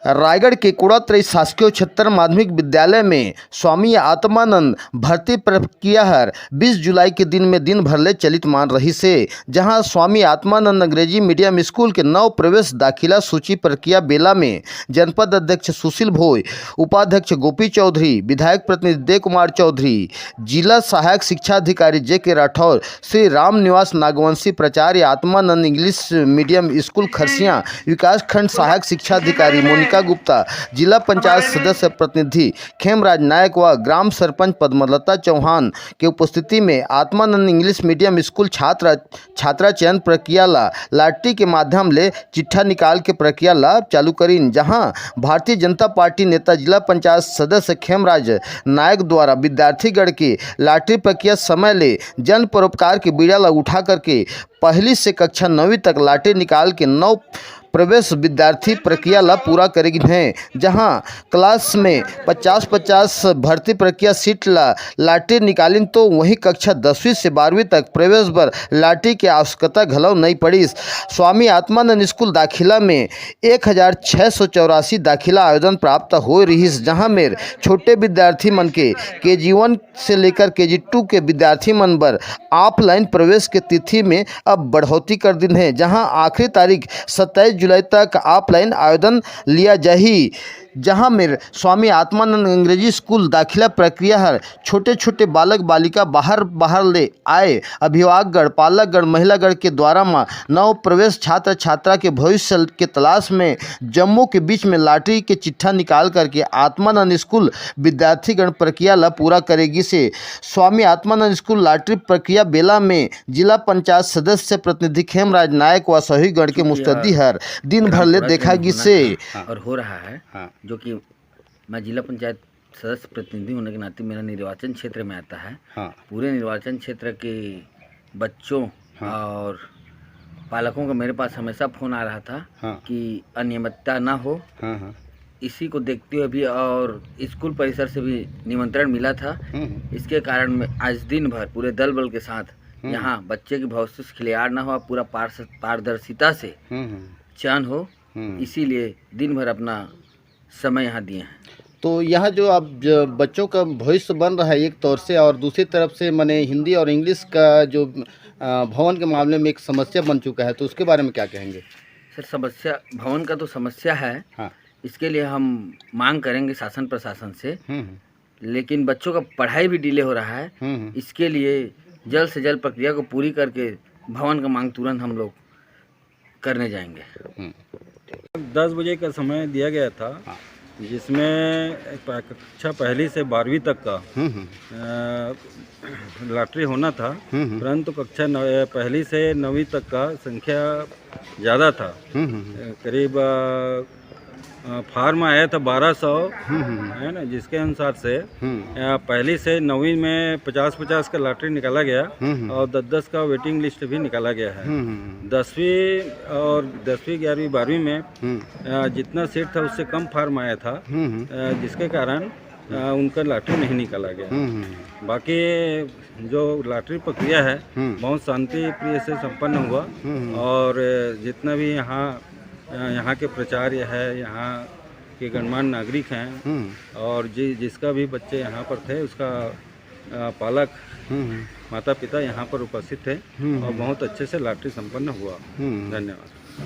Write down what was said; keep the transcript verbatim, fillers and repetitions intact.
रायगढ़ के कोड़ातरई शासकीय उच्चतर माध्यमिक विद्यालय में स्वामी आत्मानंद भर्ती प्रक्रिया हर बीस जुलाई के दिन में दिन भर ले चलित मान रहिस हे, जहां स्वामी आत्मानंद अंग्रेजी मीडियम स्कूल के नव प्रवेश दाखिला सूची प्रक्रिया बेला में जनपद अध्यक्ष सुशील भोई, उपाध्यक्ष गोपी चौधरी, विधायक प्रतिनिधि देव कुमार चौधरी, जिला सहायक शिक्षा अधिकारी जे के राठौर, श्री राम निवास नागवंशी, प्राचार्य Atmanand English medium school Kharsia, विकासखंड सहायक शिक्षा अधिकारी मोनिका गुप्ता, जिला पंचायत सदस्य प्रतिनिधि खेमराज नायक व ग्राम सरपंच पद्मलता चौहान के उपस्थिति में आत्मानंद इंग्लिश मीडियम स्कूल छात्र छात्रा चयन प्रक्रिया ला लॉटरी के माध्यम ले चिट्ठा निकाल के प्रक्रिया ला चालू करिन, जहां भारतीय जनता पार्टी नेता जिला पंचायत सदस्य खेमराज नायक द्वारा विद्यार्थीगण के लॉटरी प्रक्रिया समय ले जन परोपकार के बीड़ा ला उठा करके पहली से कक्षा नौवीं तक लॉटरी निकाल के नव प्रवेश विद्यार्थी प्रक्रिया ला पूरा करे गिन हे, जहां क्लास में पचास पचास भर्ती प्रक्रिया सीट ला लॉटरी निकालिन, तो वहीं कक्षा दसवीं से बारहवीं तक प्रवेश बर लॉटरी के आवश्यकता घलो नहीं पड़िस। स्वामी आत्मानंद स्कूल दाखिला में एक हजार छह सौ चौरासी दाखिला आवेदन प्राप्त हो रहिस, जहां मेर छोटे विद्यार्थी मन के के जी वन से लेकर के जी टू के विद्यार्थी मन बर ऑफलाइन प्रवेश के तिथि में अब बढ़ोतरी कर दिन हे, जहां आखिरी तारीख सत्ताईस जुलाई तक ऑफलाइन आवेदन लिया जाही। जहां मेर स्वामी आत्मानंद अंग्रेजी स्कूल दाखिला प्रक्रिया हर छोटे-छोटे बालक बालिका बाहर, बाहर ले आए अभिभावकगण, पालकगण, महिलागण के द्वारा म नव प्रवेश छात्र छात्रा के भविष्य के तलाश में जम्मो के बीच में लॉटरी के चिट्ठा निकाल करके आत्मानंद स्कूल विद्यार्थीगण प्रक्रिया ला पूरा करे गिस हे। स्वामी आत्मानंद स्कूल लॉटरी प्रक्रिया बेला में जिला पंचायत सदस्य प्रतिनिधि खेमराज नायक व सहयोगीगण के मुस्तैदी हर दिन भर ले देखा गिस हे। और हो रहा है, हाँ। जो कि मैं जिला पंचायत सदस्य प्रतिनिधि होने के नाते मेरा निर्वाचन क्षेत्र में आता है। हाँ। पूरे निर्वाचन क्षेत्र के बच्चों हाँ। और पालकों का मेरे पास हमेशा फ़ोन आ रहा था हाँ। कि अनियमितता ना हो। हाँ, हाँ। इसी को देखते हुए भी और स्कूल परिसर से भी निमंत्रण मिला था। हम्म, हम्म। इसके कारण मैं आज दिन भर पूरे दल बल के साथ हम्म। यहाँ बच्चे के भविष्य से खिलवाड़ ना हो, पूरा पारस-, पारदर्शिता से हम्म, हम्म। चयन हो, हम्म। इसीलिए दिन भर अपना समय यहाँ दिए हैं। तो यहाँ जो आप ज-, बच्चों का भविष्य बन रहा है एक तौर से, और दूसरी तरफ से माने हिंदी और इंग्लिश का जो, अ, भवन के मामले में एक समस्या बन चुका है, तो उसके बारे में क्या कहेंगे? सर, समस्या, भवन का तो समस्या है। हाँ। इसके लिए हम मांग करेंगे शासन प्रशासन से। हम्म, हम्म। लेकिन बच्चों का पढ़ाई भी डिले हो रहा है। हम्म, हम्म। इसके लिए जल्द से जल्द प्रक्रिया को पूरी करके भवन का मांग तुरंत हम लोग करने जाएंगे। हम्म। दस बजे का समय दिया गया था, हाँ। जिसमें प-, कक्षा पहली से बारहवीं तक का, हम्म, हम्म। अ, लॉटरी होना था, हम्म, हम्म। परंतु कक्षा नौ-, पहली से नवीं तक का संख्या ज़्यादा था। हम्म, हम्म, हम्म। अ, करीब, अ, अ, फॉर्म आया था बारह सौ, हम्म, हम्म, हम्म। है ना, जिसके अनुसार से, हम्म। अ, पहली से नवीं में पचास पचास का लॉटरी निकाला गया हम्म, हम्म। और दस दस का वेटिंग लिस्ट भी निकाला गया है। हम्म, हम्म, हम्म। दसवीं और दसवीं, ग्यारहवीं, बारहवीं में, हम्म। अ, जितना सीट था, उससे कम फॉर्म आया था, हम्म, हम्म। अ, जिसके कारण, अ, उनका लॉटरी नहीं निकाला गया। हम्म, हम्म। बाकी जो लॉटरी प्रक्रिया है, हम्म। बहुत शांति प्रिय से संपन्न हुआ हम्म, हम्म। और जितना भी यहाँ, अ, यहाँ के प्राचार्य है, यहाँ के गणमान्य नागरिक हैं हम्म। और जि-, जिसका भी बच्चे यहाँ पर थे, उसका, अ, पालक, हम्म, हम्म। माता पिता यहाँ पर उपस्थित थे हम्म, और हम्म। बहुत अच्छे से लॉटरी संपन्न हुआ। हम्म। धन्यवाद।